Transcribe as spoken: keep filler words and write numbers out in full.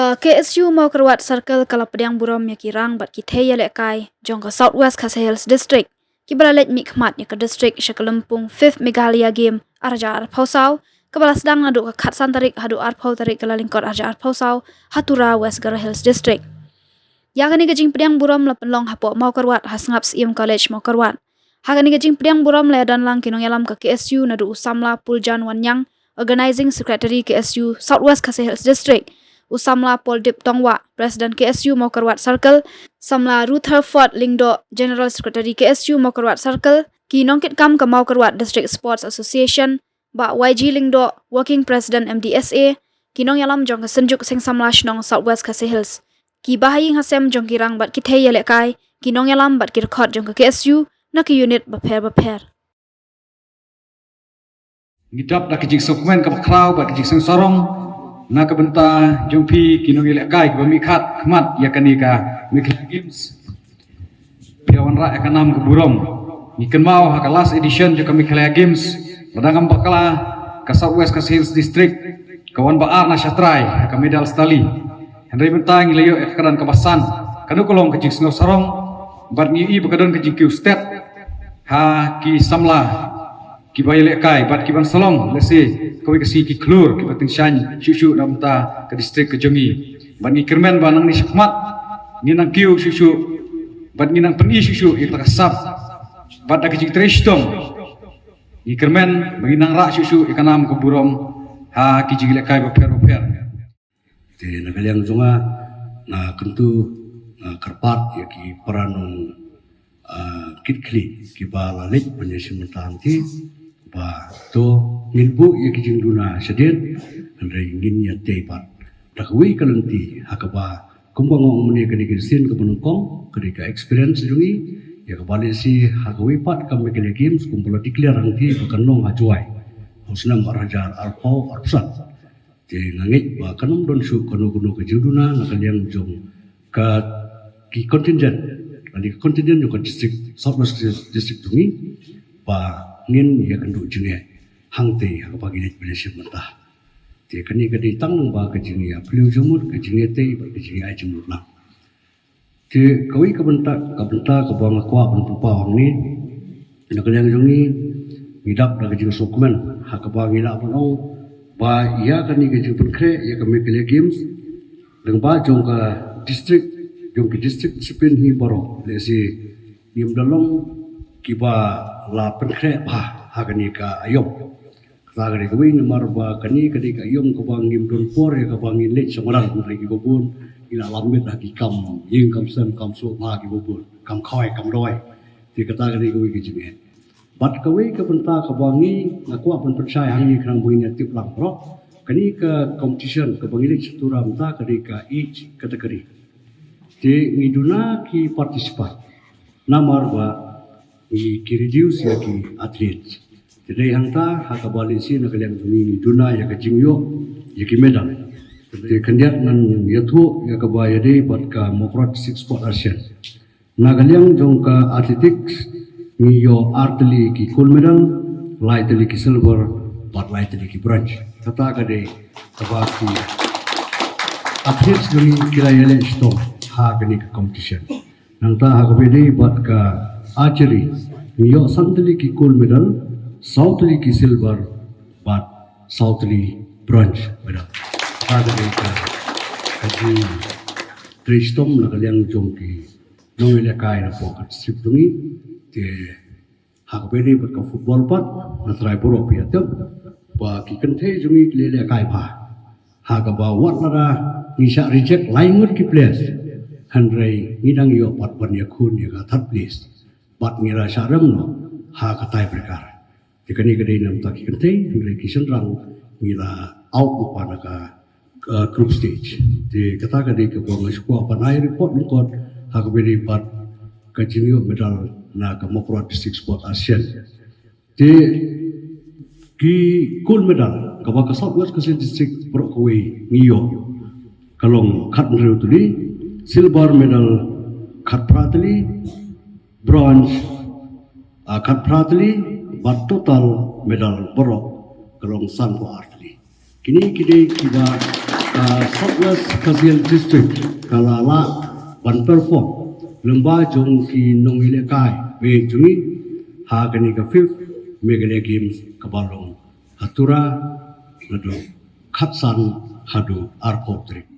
Ka K S U Mawkyrwat Circle ka la pdiang burom ïa ki rang bad ki thei ïalehkai jong ka South West Khasi Hills District kiba la leit mihkhmat ïa ka district sha ka lympung fifth Meghalaya Game ar hajar arphew saw kaba la sdang naduh ka khatsan tarik haduh arphew tarik Kyllalyngkot ar hajar arphew saw ha Tura, West Garo Hills District. Ïa kane ka jingpdiang burom la pynlong hapoh Mawkyrwat ha Sngap Syiem College Mawkyrwat. Ha kane ka jingpdiang burom la ïadon lang ki nongïalam ka K S U naduh u samla Puljan Wanniang, Organizing Secretary K S U South West Khasi Hills District, u samla Poldip Tongwah, President K S U Mawkyrwat Circle, samla Rutherford Lyngdoh, General Secretary K S U Mawkyrwat Circle, ki nongkitkam ka Mawkyrwat District Sports Association, Bah Y G Lyngdoh, Working President M D S A, ki nongïalam jong ka Synjuk Seng Samla Shnong South West Khasi Hills, ki bahaïing hasem jong ki rang bad ki thei ïalehkai, ki nongïalam bad ki dkhot jong ka K S U na ki unit bapher bapher. Ngi dap da ka jingsngewkmen kaba khraw bad ka jingsngewsarong na ka bynta jong phi ki nongïalehkai kiba mihkhmat khmat ïa kane ka Meghalaya Games. Phi ïa wanrah ïa ka nam ka burom. Ngi kynmaw ha ka last edition jong ka Meghalaya Games, lada ngam bakla, ka South West Khasi Hills District ka wan ba ar na shatrai ha ka medal tally. Hynrei mynta ngi la ïoh ïa ka kyrdan kaba san. Kano ka long ka jingsngewsarong bad ngi ïohi ba ka don ka jingkiew stet ha ki samla kiba ïalehkai bad kiban sa long lehse kawei ka sngi ki khlur kiba tyngshaiñ shuh shuh na bynta ka district ka jong ngi. Bad ngi kyrmen ba nangne shakhmat ngin nang kiew shuh shuh bad ngin nang pyni shuh shuh ïa ka sap bad da ka jingtrei shitom. Ngi kyrmen ba ngin nang rah shuh shuh ïa ka nam ka burom ha ki jingïalehkai bapher bapher. Te na ka liang jong nga, nga kyntu, nga kyrpad ïa ki para nong ah, kit khlieh kiba la leit ban ïashim bynta hangtei ba to ngin buh ïa ki jingduna shadien, hynrei ngin ïa tei pat da kawei ka lynti ha kaba kumba nga ong mynne ka dei ka sien kaba nyngkong, ka dei ka experience jong ngi ïa kaba lehse ha kawei pat ka Meghalaya Games kumba la declare hangtei ba kan long ha Jowai ha u snem ar hajar arphew arphew san. Te nga ngeit ba kan ym don shuh kano kano ka jingduna na ka liang jong ka ki contingent, lane ka contingent jong ka district, South West District jong ngi, ba ngin ïakynduh jingeh hangtei ha kaba ngi leit ban ïashim bynta. Te kane ka dei tang ba ka jingïaphylliew jingmut, ka jingïatei bad ka jingïaai jingmut lang. Te kawei ka bynta, ka bynta kaba nga kwah ban pynpaw hangne, na ka liang jong ngi, ngi dap da ka jingsngewkmen ha kaba ngi lah ban ong ba ïa kane ka jingpynkhreh ïa ka Meghalaya Games lyngba jong ka district, jong ki district discipline hi baroh, lehse ngim da long kiba la pynkhreh bha ha kane ka aïom. Kata ka dei kawei namar ba kane ka dei ka aïom kaba ngim don por ïa kaba ngin leit sha madan, hynrei kiba bun ngi la lam miet ha ki kam ïing kam sem, kam soh bha kiba bun, kam khawai kam dawai. Te kata ka dei kawei ka jingeh. Bad kawei ka bynta kaba ngi, nga kwah ban pynshai hangne khnang ba ngin ïa tip lang baroh. Kane ka competition kaba ngi leit sha Tura mynta ka dei ka age category. Te ngi duna ki participant namar ba ngi ki reduce ïa ki athletes. Te dei hangta ha kaba lehse na ka liang jong ngi ngi duna ïa ka jingïoh ïa ki medal. Te khyndiat ngan ïathuh ïa kaba ïadei bad ka Mawkyrwat District Sport Association. Na ka liang jong ka athletics ngi ïoh ar tylli ki gold medal, lai tylli ki silver bad lai tylli ki bronze. Kata ka dei kaba ki athletes jong ngi ki la ïaleh shitom ha kane ka competition. Nangta ha kaba ïadei bad ka archery ngi ïoh san tylli ki gold medal, saw tylli ki silver bad saw tylli bronze medal. Kata ka dei ka, ka jingtrei shitom na ka liang jong ki nongïalehkai na poh ka district jong ngi. Te ha kaba ïadei bad ka football pat, nga tharai baroh phi ïa tip ba ki kynthei jong ngi ki la ïalehkai bha. Ha kaba wat lada ngi shah reject lai ngut ki players, hynrei ngi dang ïoh pat ban ïakhun ïa ka third place. Bad ngi la shah rem noh ha ka tiebreaker. Te kane ka dei na bynta ki kynthei, hynrei ki shynrang ngi la out lypa na ka, uh, group stage. Te kata ka dei kaba nga shu kwah ban ai report lyngkot ha kaba ïadei bad ka jingïoh medal na ka Mawkyrwat District Sport Association. Te ki gold medal kaba ka South West Khasi District baroh kawei ngi ïoh, ka long khathynriew tylli, silver medal khatphra tylli, bronze, ah, khatphra tylli, bad total medal baroh ka long sanphew ar tylli. Kine ki dei kiba South West Khasi Hills District ka la lah ban perform lyngba jong ki nongïalehkai ba ïeit jong ngi ha kane ka fifth Meghalaya Games kaba long ha Tura naduh khatsan haduh arphew tarik.